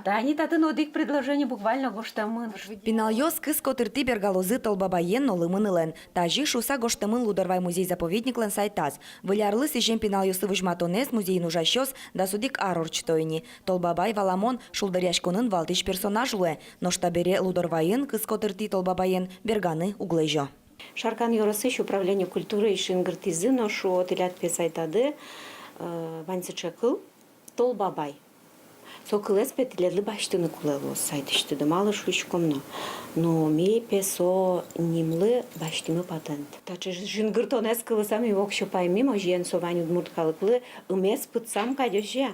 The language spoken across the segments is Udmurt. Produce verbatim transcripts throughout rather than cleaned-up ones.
Тани татын одӥг предложение буквально гожтэмын. Пиналъёс кыз котыртӥ бергалозы Толбабаен но лымынылэн. Тазьы шуыса гожтэмын Лудорвай музей-заповедниклэн сайтаз. Выль арлы сӥзем пиналъёслы возьматонэз музейын ужасьёс дас одӥг ар ортчыто ини. Толбабай, валамон, шулдыръяськонын валтӥсь персонаж луэ. Нош табере Лудорвайын кыз котыртӥ Толбабаен берганы уг лэзё. Шаркан ёросысь управление культурыысь шынгыртӥзы но шуо: тӥляд пе сайтады, э, вань сыӵе кыл, Толбабай. Со кылэз пе тӥледлы басьтыны кулэ луоз сайтысьтыды, малы шуиськом но. Но ми пе со нимлы басьтӥмы патент. Таӵе жингыртонэз кылыса ми воксё паймим, озьыен со вань удмурт калыклы ымез пытсам кадь, озьы-а?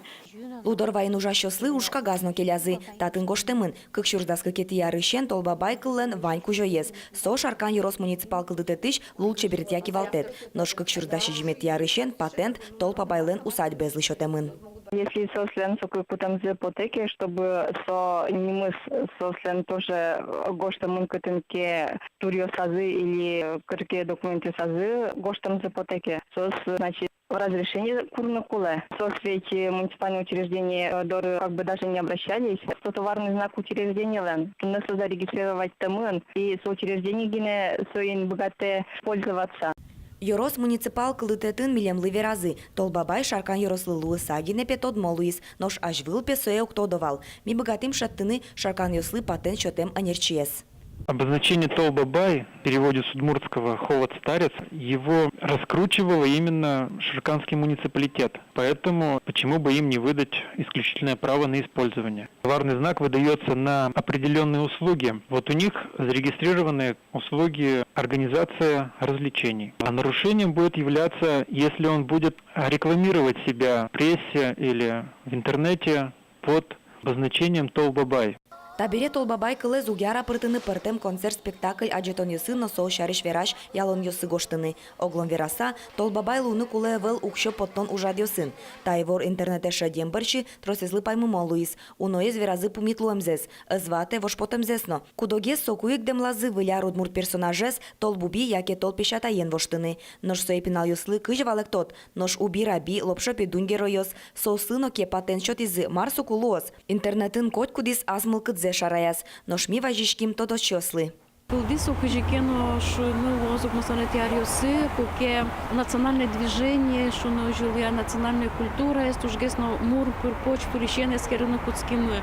Лудорвайын ужасьёслы ужкагаз но келязы. Татын гожтэмын: кык сюрс дас кыкетӥ арысен Толбабай кыллэн вань кузёез. Со Шаркан ёрос муниципал кылдытэтысь лулчеберетъя кивалтэт. Нош кык сюрс дас сизьыметӥ арысен патент Толбабайлэн усадьбаезлы сётэмын. Если соослэн соку кутэмзы потэ ке, чтобы со нимыз соослэн тоже гожтэмын кытын ке туръёсазы или кыӵе ке документъёсазы гожтэмзы потэ ке, соос, значит, разрешение курыны кулэ. Соос ведь, э, муниципальное учреждение, э, доры как бы даже не обращались. Со товарный знак учреждениелэн, туннэ со зарегистрировать тэмын, и со учреждение гинэ соин быгатэ пользоваться. Ёрос муниципал кылдытэтын милемлы веразы: Толбабай Шаркан ёрослы луыса гинэ пе тодмо луиз, нош азьвыл пе сое уг тодо вал. Ми быгатӥм шедьтыны шарканъёслы патент сётэм ӧнерчиез. Обозначение Толбабай в переводе с удмуртского «холод старец», его раскручивало именно Шарканский муниципалитет. Поэтому почему бы им не выдать исключительное право на использование? Товарный знак выдаётся на определённые услуги. Вот у них зарегистрированы услуги организации развлечений. А нарушением будет являться, если он будет рекламировать себя в прессе или в интернете под обозначением Толбабай. Табере Толбабай кылэз уг яра пыртыны пӧртэм концерт-спектакль адӟытонъёсын но со сярысь верась ялонъёсы гожтыны. Огъя вераса, Толбабай луыны кулэ ӧвӧл уксё поттон ужрадъёсын. Та ивор интернетэ шедем бӧрсьы тросэзлы паймымон луиз. Уноез веразы пумит луэмзэс, ӧз ватэ вожпотэмзэс но. Кудогез соку ик дэмлазы Выль ар удмурт персонажез Толбуби яке Тол песятаен воштыны. Нош сое пиналъёслы кызьы валэктод? Нош Уби Раби, Лопшо Педунь геройёс, соослы но ке патент сётӥзы, мар соку луоз? Интернетын котькудӥз ас мылкыдзэ шараяз. Нош ми вазиським тодосчиослы. Кылдӥз со кызьы ке но, шуыны луоз, укмысэтӥ аръёсы, куке национальное движение, шуыны озьы луэ, национальная культураез тужгес но мур, пыр-поч пырысен эскерыны кутскимы.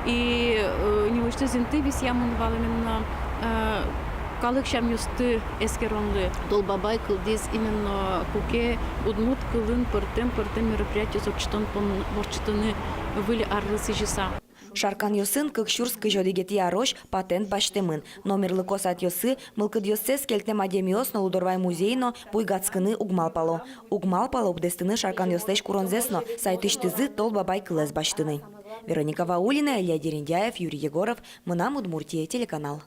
И, э, нюлэсьтыз инты висъямын вал именно, э, калык сямъёсты эскеронлы. Толбабай кылдӥз именно куке удмурт кылын пӧртэм-пӧртэм мероприятиос ортчытон пон-, ортчытыны Выль арлы сӥзьыса. Шарканъёсын кык сюрс кызь одӥгетӥ арозь патент басьтэмын. Номерлыко сайтъёсы мылкыдъёссэс кельтэм адямиос но, Лудорвай музей но буйгатскыны уг малпало. Уг малпало укдэстыны шарканъёслэсь куронзэс но, сайтысьтызы Толбабай кылэз басьтыны. Вероника Ваулина, Илья Дерендяев, Юрий Егоров, «Мынам Удмуртие» телеканал.